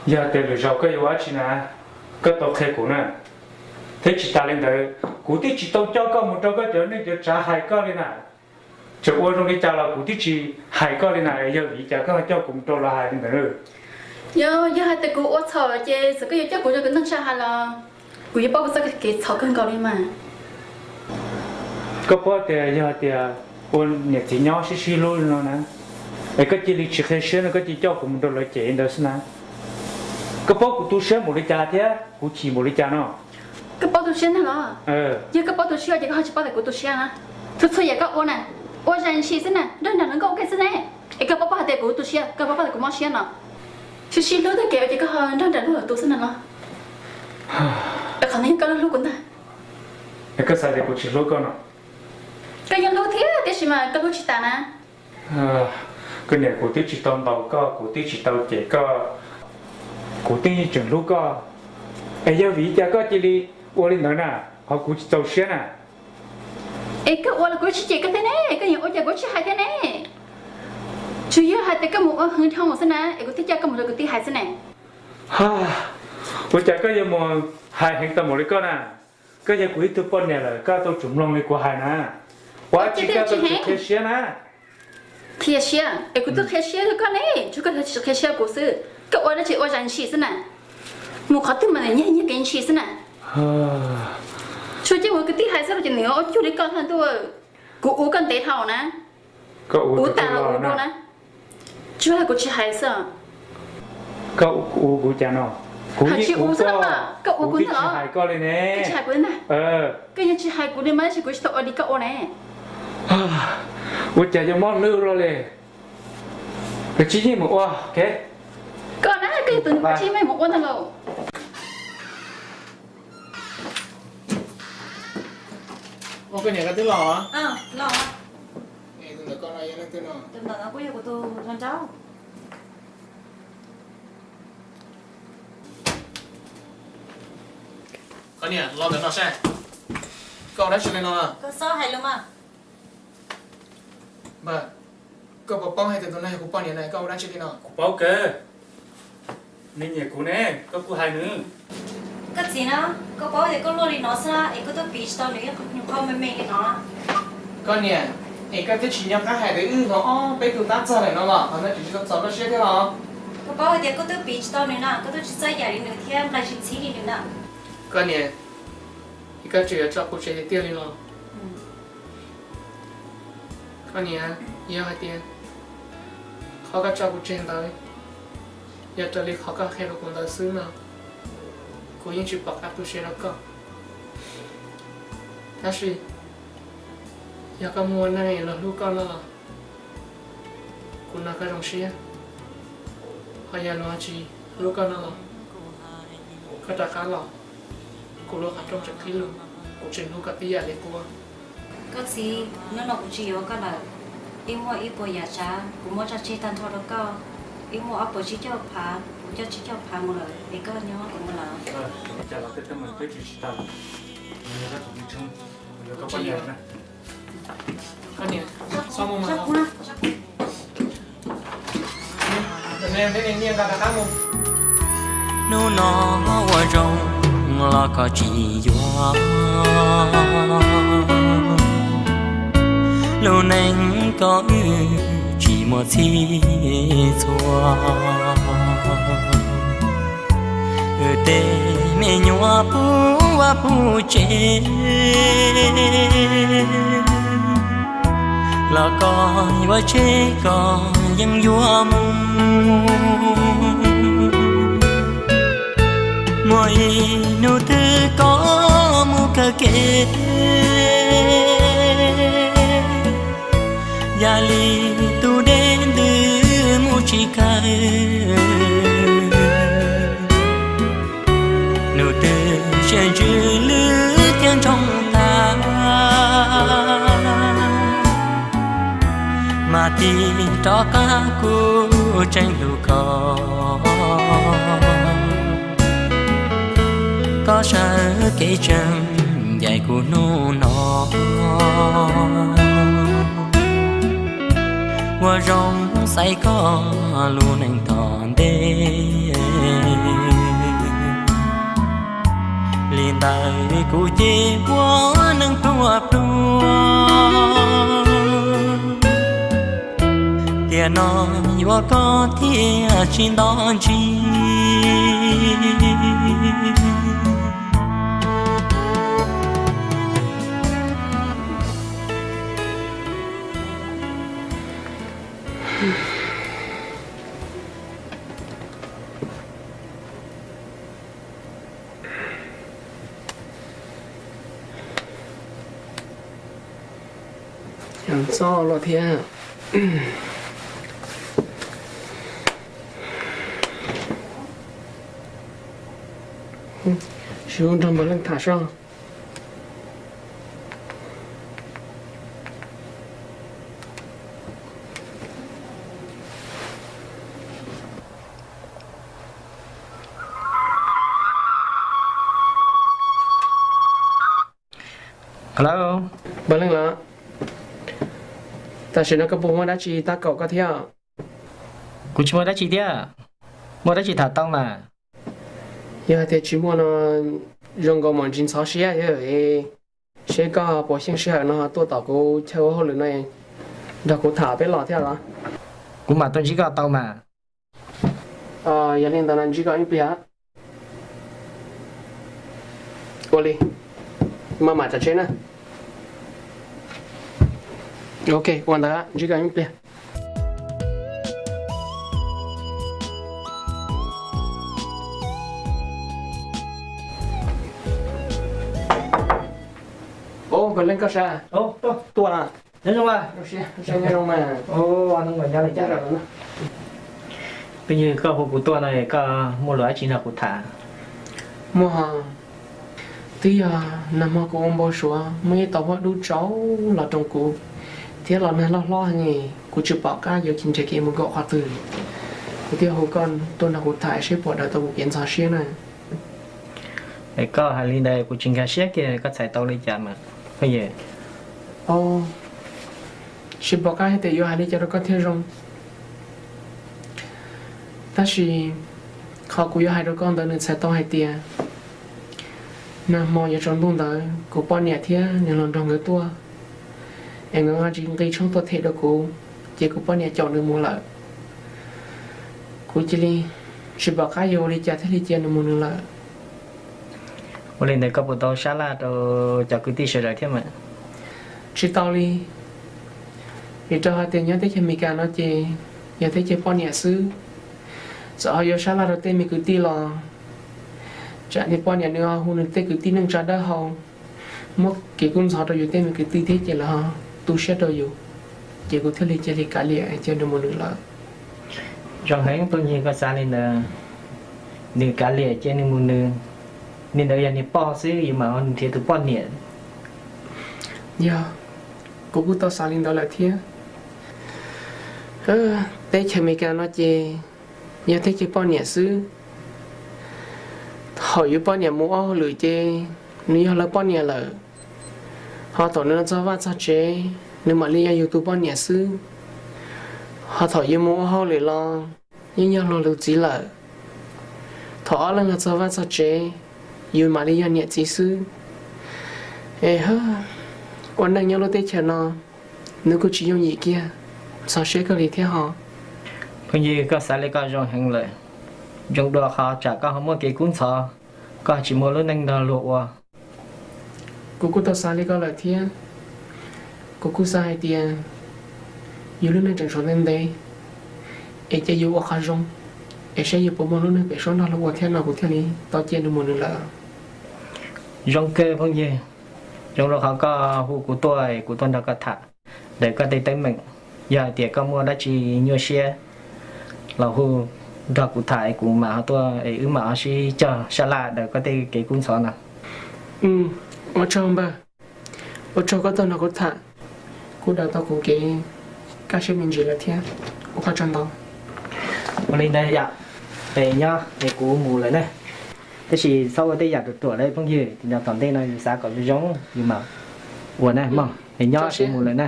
Yog tias lwm zaus koj yuav ua dab tsi na, koj tau qhia kuv na. Thiab tsis tas li ntawd, kuv twb tsis tau coj koj mus rau koj cov neej cov tsav hais koj li na. Tseem ua zoo li cas los kuv twb tsis hais koj li na, yog vim li cas koj ho coj kuv mus rau lawv hais li ntawd? Yog, yog hais tias kuv ua txhaum lawm ces txawm koj yuav coj kuv rau cov neej tsa hais los kuv yuav pauj kuv txoj kev txhaum kawg nkaus li mas. Koj paub tias yog tias ua niam txiv nyob sib sib hlub li no na, es koj cia li tsis qhia siab no, koj cia li coj kuv mus rau lawv cem li ntawd xwb na. Koj paub kuv tu siab npaum li cas thiab kuv chim npaum li cas no? Koj paub tu siab ntag los? Yog koj paub tu siab ces koj ho tsis paub tias kuv tu siab na. Txhua txhua yam koj ua na, ua zais ntshis xwb na, nrog nraim luag nkauj ua ke xwb ne. Es koj paub paub hais tias kuv tu siab, koj paub paub tias kuv mob siab no. Sib sib hlub tag kev ua ces koj ho nrog nraim luag lwm tus xwb na los? Es qhov no yog koj hlub hlub kuv ntag. Es koj xav tias kuv tsis hlub koj no? Koj yeej hlub thiab tiam sis mas koj hlub tsis tas na. Koj niam, kuv twb tsis tau ntaus koj, kuv twb tsis tau cem koj, kuv twb yeej tseem hlub koj. Es yog vim li cas koj cia li ua li ntawd na, qhov kuv tsis txaus siab na? Es koj ua los kuv tsis cem koj thiab ne, koj yeej ua cas kuv tsis hais thiab ne. Tsuas yog hais tias koj mus ua hwv dhau mus xwb na es kuv thiaj coj koj mus rau kuv tij hais xwb ne. Ua cas koj yuav mus hais heev tau npaum li koj na? Koj yog kuv ib tug poj niam lawm, koj tau tsum mloog li kuv hais na. Ua dab tsi koj tau tsum qhia siab na. Qhia siab? Es kuv twb qhia siab rau koj ne, tsuas koj tsis qhia siab kuv xwb. Koj ua dab tsi ua zais ntshis xwb na. Mus qhov twg mas nyiag nyiag kev ntshis xwb na. Tsuas coj mus rau kuv tij hais xwb los ces nws ua cuag li koj thiab ntuj. Kuv ua koj ntev dhau na. Ua tas los ua dua na. Tsuas yog kuv tsis hais xwb. Koj ua kuv cas no? Kuv yeej ua xwb, koj ua kuv ntag los? Tsis hais kuv ntag. Koj yeej tsis hais kuv li mas tab sis kuv tsis tau ua li koj ua ne. Ua cas yuav mob hlwb luaj li. Koj tsis yeej mus ua, ok. Koj na, koj yog tus nws tsis yeej mus ua ntag lauj. Ua koj niam koj twb los? Los. Tus ntawm koj no yog leej twg no? Tus ntawm no kuj yog kuv tus hluas nraug. Koj niam, los ntawm no saib. Koj ua dab tsi li no? Koj txhob hais lus mas. Npawg, koj puas paub hais tias tus no yog kuv poj niam na, koj ua dab tsi li no? Kuv paub kawg. Nws nyiam kuv ne, koj kuj hais nws. Koj txiv na, koj paub tias koj luaj li no xwb es koj twb piv tsis tau nws ib nyuag qho me me li no. Koj niam, es koj twb tsis nco qab hais tias wb hnov ob peb tug tab txog lawm no los, qhov no tseem tsis tau txaus koj siab thiab los? Koj paub hais tias koj twb piv tsis tau nws na, koj twb tsis txawj yam li nws thiab nplai tsis txhib li nws na. Koj niam, es koj tseem yuav tso kuv tseg tiag tiag li los? Koj niam, yog hais tias qhov koj tso kuv tseg ntawd yog raws li qhov koj qhia rau kuv ntawd xwb no, kuv yeej tsis pom qab tu siab rau koj. Tab sis yog koj muaj neeg los hlub koj no los, kuv nrog koj zoo siab. Ho yog luag tsis hlub koj no los, koj rov qab los, kuv lub qhov rooj tseem qhib lug, kuv tseem hlub koj tib yam li qub. Koj txiv, hnub no kuv tsis yuav koj lawm. Wb muaj ib puas yam tsav, kuv muab tso tseg tag nrho rau koj. Wb muaj ob puas tsib caug phav, kuv coj tsib caug phav mus lawm, es koj nyob kuv mus lawm. Hnub no ua zoo los koj tsis yuav, lub neej koj wb tsis muaj txhij txhua. Wb tej me nyuam puv vaj puv tsev los koj yuav tseg koj yeej yuav mus. Muaj ib hnub twg koj mus kawm kev, yam li tus dej ntws mus tsis kawg. Hnub twg sib ntsib lwm tiag nroo tag, mas tig rov qab kuv tseem hlub koj. Koj sawv kev tseem ncaim kuv hnub no, ua zoo xaiv koj lub neej tom ntej. Ntawm kuv ces ua neej pluag pluag, tiam no yuav koj thiaj tsis nto ntsig. Txog lawm thiab. Sim nrog Npawg Leej tham soj. Hello, Npawg Leej los? Tam sim no koj puas muaj dab tsi tab kaum koj thiab? Kuv tsis muaj dab tsi thiab. Muaj dab tsi tham tau mas. Yog hais tias tsis muaj no, zoo nkaus mam ntsis ntxhov siab thiab. Seb koj puas xyeej sij hawm no tuaj tom kuv chaw ua hauj lwm no nrog kuv tham peb los thiab los? Kuv mam tuaj ntsib koj tau mas. Yog li ntawd no ntsib koj ib pliag. Ua li, maj mam tso tseg na. Ok, ua ntawd ntsib koj ib pliag. Ov, Npawg Leej koj sab? Tuaj, nyob zoo mas. Phooj ywg, koj hu kuv tuaj no koj muaj lus dab tsi nrog kuv tham? Muaj, twb yog nag hmo kuv ua npau suav muaj ib tauv huab dub tsaus los roos kuv thiab los nag loj hlob heev, kuv tsis pom qab yuav nrhiav kev mus nkaum qhov twg, kuv thiaj hu koj tuaj nrog kuv tham seb puas daws tau kuv kev ntxhov siab na. Koj hais li ntawd kuv tsis nkag siab kiag, koj txhais tau li cas mas phooj ywg? Tsis pom qab hais tias yuav hais li cas rau koj thiaj zoo. Tab sis qhov kuv yuav hais rau koj ntawd nws txhais tau hais tias nag hmo yuav tsaus ntuj ntawd kuv poj niam thiab nws hluas nraug nkawd tuaj, es nkawd ho tsis nqis tshoob tuaj them rau kuv, ces kuv poj niam caum nws mus lawm. Kuv cia li tsis pom qab yuav ua li cas thiaj li cia nws mus nws lawm. Ua li ntawd koj puas tau sab laj rau cov kwv tij sawv daws thiab mas? Tsis tau li, vim rau hais tias nyob teb chaws Amelikas no ces yog teb chaws poj niam xwb. Txawm ho yuav sab laj rau tej me kwv tij los tsam nws poj niam nws ho hu nws tej kwv tij neej tsa dawb hau, muab kev kub ntxhov rau yus tej me kwv tij thiab ces lawv ho tu siab rau yus, ces kuv thiaj li cia li kav liam cia nws mus nws lawm. Zoo heev phooj ywg, koj xav li ntawd, nws kav liam cia nws mus nws, li ntawd yog niag poj xwb yus mam ho nrhiav tus poj niam. Yog, kuv kuj tau xav li ntawd lawm thiab. Teb chaws Amelikas no ces yog teb chaws poj niam xwb. Thaum yus poj niam mus ua hauj lwm ces nws yog lawv poj niam lawm, ho thaum nws los txog vaj txog tsev nws mam li yog yus tus poj niam xwb. Ho thaum yus mus ua hauj lwm los yeej yog luag tus txiv lawm. Thaum ob leeg los txog vaj txog tsev, yus mam li yog niam txiv xwb. Es ua neej nyob lub teb chaws no nws kuj tsis yooj yim kiag, ntxhov siab kawg li thiab ho. Phooj ywg, koj xav li koj zoo heev lawm. Zoo dua qhov tsam koj ho muaj kev kub ntxhov, koj tsis muaj lub neej nrog luag ua. Kuv kuj tau xav li koj lawm thiab. Kuv kuj xav hais tias yus lub neej tseem tshuav ntev ntev, es cia yus ua qhov zoo, es saib yus puas muaj lub neej pem suab nrog luag ua thiab no kuv thiaj li tau cia nws mus nws lawm. Zoo kawg phooj ywg, zoo rau qhov koj hu kuv tuaj, kuv tuaj nrog koj tham daws koj tej teeb meem. Yog hais tias koj muaj dab tsi nyuaj siab los hu nrog kuv tham, kuv mam ho tuaj, wb mam ho sib cog sab laj daws koj tej kev kub ntxhov no. Ua tsaug npawg, ua tsaug koj tuaj nrog kuv tham, kuj daws tau kuv kev kaj siab me ntsis lawm thiab. Ua koj tsaug ntau. Ua li ntawd yom, es nyob es kuv mus lawm na. Tab sis txhob ua tej yam ruam ruam li phooj ywg, tom ntej no yus xav kom zoo zoo yus mam ua na mog. Es nyob es kuv mus lawm na.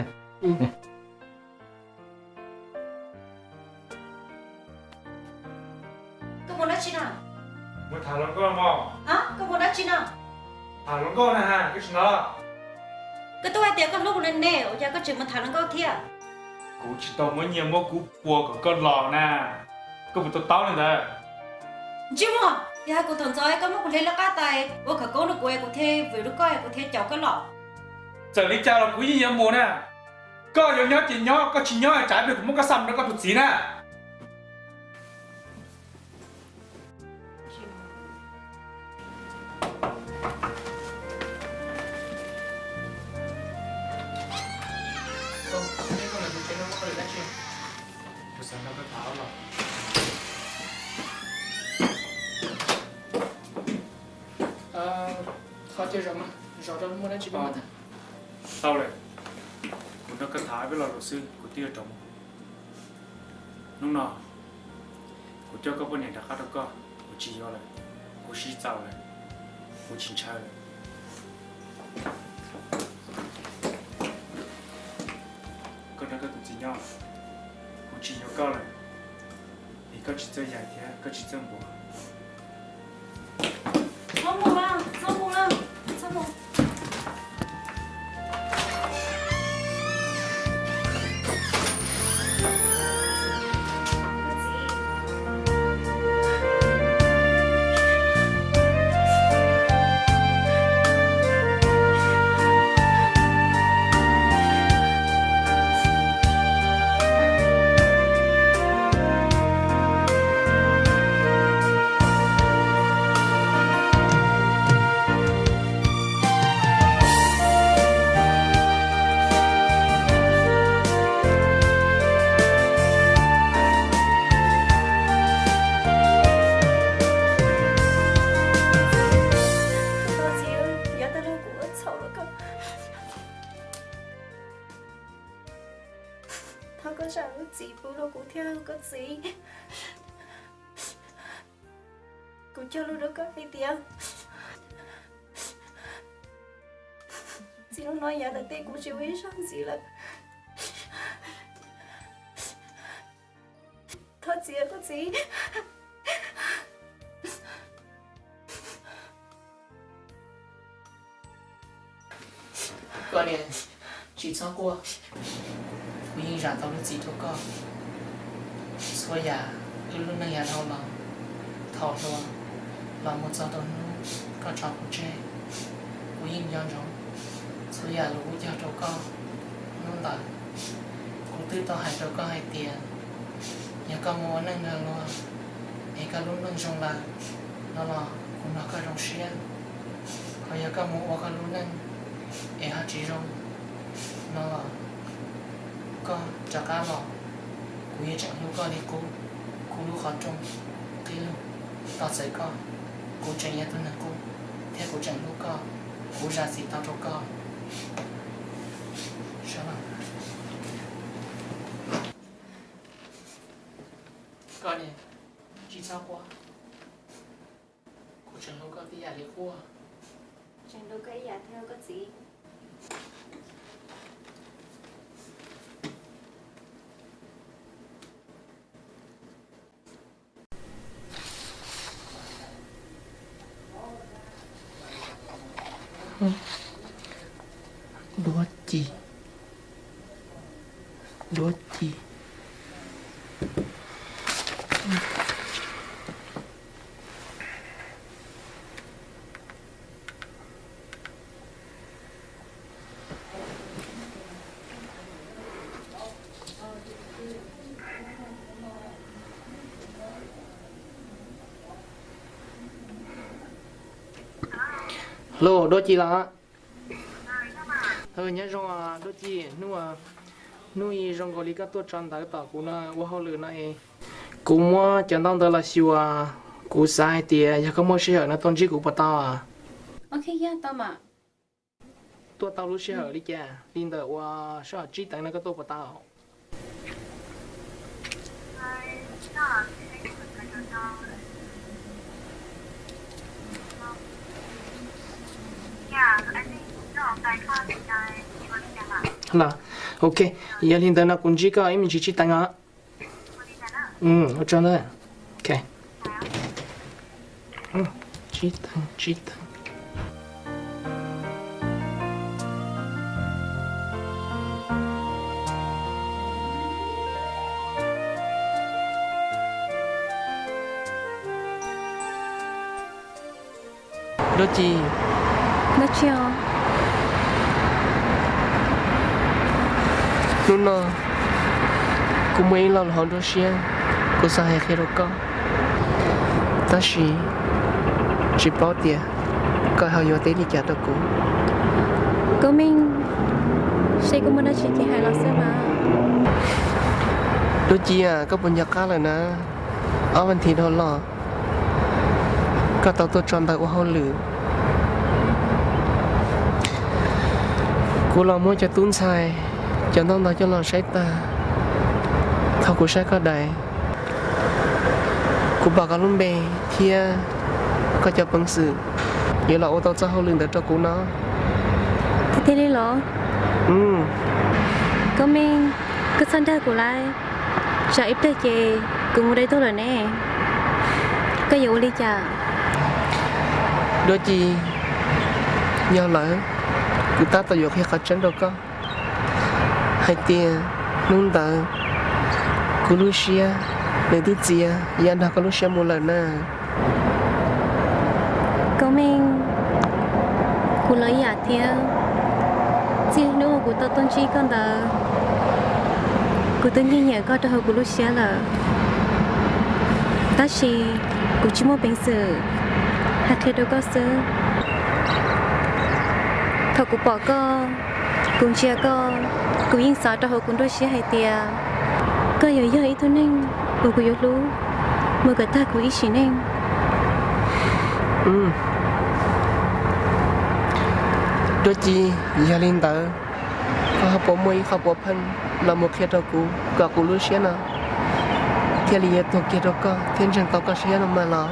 Koj mus dab tsi no? Mus tham hluas nkauj mog. Koj mus dab tsi no? Tham hluas nkauj na, koj tsis hnov? Koj twb hais tias koj hlub kuv ne, ua cas koj tseem mus tham hluas nkauj thiab? Kuv tsis tau muab nyiaj muab kub pua kom koj los na, koj puas to taub li ntawd? Ntsej muag, yog hais kuv thaum ntxov koj muab kuv hle lawv qab tais ua khawv koob rau kuv es kuv thiaj vwm rau koj es kuv thiaj caum koj los. Txawm li cas los kuv yeej yuav mus na. Koj yuav nyob ces nyob, koj tsis nyob tsam ib pliag kuv muab koj xa mus rau koj tus txiv na. Tau lawm, kuv nrog koj tham peb lo lus xwb kuv twb yuav rov mus. Hnub no kuv coj koj poj niam rov qab rau koj, kuv tsis yuav lawm, kuv sib txaus lawm, kuv tsis ntshaw lawm. Koj nrog koj tus txiv nyob, kuv tsis yuav koj lawm, es koj tsis txawj yam thiab koj tsis txawj npuav. Txhob mus, txhob mus, txhob mus. Thov koj zam lub txim pub rau kuv thiab koj txiv. Kuv cog lus rau koj hais tias txij hnub no yav tom ntej kuv tsis ua ib zaug ntxiv lawm. Thov txim koj txiv. Koj niam, tsis txhob quaj, kuv yeej zam tau lub txim rau koj. Txhua yam wb lub neej yav dhau los, thaum hluas los mus txog rau hnub koj tso kuv tseg, kuv yeej nco ntsoov txhua yam lus kuv cog rau koj. Hnub ntawd kuv twb tau hais rau koj hais tias yog koj mus ua neej nrog luag es koj lub neej zoo lawm no los kuv nrog koj zoo siab. Ho yog koj mus ua koj lub neej es ho tsis zoo no los koj rov qab los, kuv yeej tseem hlub koj li qub, kuv lub qhov rooj qhib lug tos txais koj. Kuv tseem yog tus neeg qub thiab kuv tseem hlub koj, kuv zam txim tau rau koj. Koj niam, tsis txhob quaj, kuv tseem hlub koj tib yam li qub. Tseem hlub koj ib yam thiab koj txiv. Duab ci, duab ci. Hello, Duab Ci los? Nyob zoo Duab Ci, hnub, hnub i zoo nkaus li koj tuaj tso ntawv tom kuv no ua hauj lwm no es kuv muab cov ntaub ntawv los xyuas, kuv xav hais tias yog koj muaj sij hawm no tuaj ntsib kuv puas tau? Tuaj tau lub sij hawm li cas li ntawm uas sij hawm tsib teev no koj tuaj puas tau? Los, ok, yog li ntawd no kuv ntsib koj ib me ntsis tsib teev os. Ua tsaug ntawd. Ok. Tsib teev, tsib teev. Dua Ci, hnub no kuv muaj ib lo lus hauv nruab siab, kuv xav hais qhia rau koj, tab sis tsis paub tias koj ho yuav teb li cas rau kuv. Koob Meej, seb koj muaj dab tsi ces hais los xwb mas. Dua Ci, koj puas nco qab lawm na? Ob vas thiv dhau los koj tau tuaj tso ntawv ua hauj lwm. Kuv los muab cov tub ntxhais, cov ntaub ntawv coj los saib tag, thaum kuv saib koj daim, kuv pom koj lub npe thiab koj cov peev xwm yuav los ua tau txoj hauj lwm ntawd rau kuv no. Tiag tiag li los? Koob Meej, koj txhob dag kuv lauj, tsam ib pliag ces kuv mus dai tuag lawm ne, koj yuav ua li cas? Dua Ci, yog lawm, kuv tab tom yuav qhia qhov tseeb rau koj hais tias hnub ntawd kuv lub siab nws twb txias ya nrog koj lub siab mus lawm na. Koob Meej, kuv los ib yam thiab. Txij hnub kuv tau tuaj ntsib koj ntawd, kuv twb nyiag nyiam koj rau hauv kuv lub siab lawm, tab sis kuv tsis muaj peev xwm hais qhia rau koj xwb. Thaum kuv pom koj, kuv ntsia koj, kuv yeej xav rau hauv kuv nruab siab hais tias koj yuav yog ib tug neeg uas kuv yuav hlub mus kom tag kuv ib sim neej. Dua Ci, yog li ntawd koj ho puas muaj ib qho puav pheej los mus qhia rau kuv kom kuv lub siab no thiaj li yuav tuag kiag rau koj thiab ntseeg tau koj siab no mas los?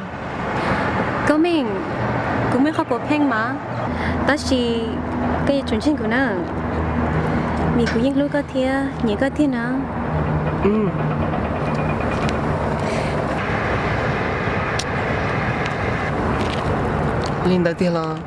Koob Meej, kuv muaj ib qho puav pheej mas, tab sis koj yuav tsum ntseeg kuv na, vim kuv yeej hlub koj thiab nyiam koj tiag na. Li ntawd tiag los?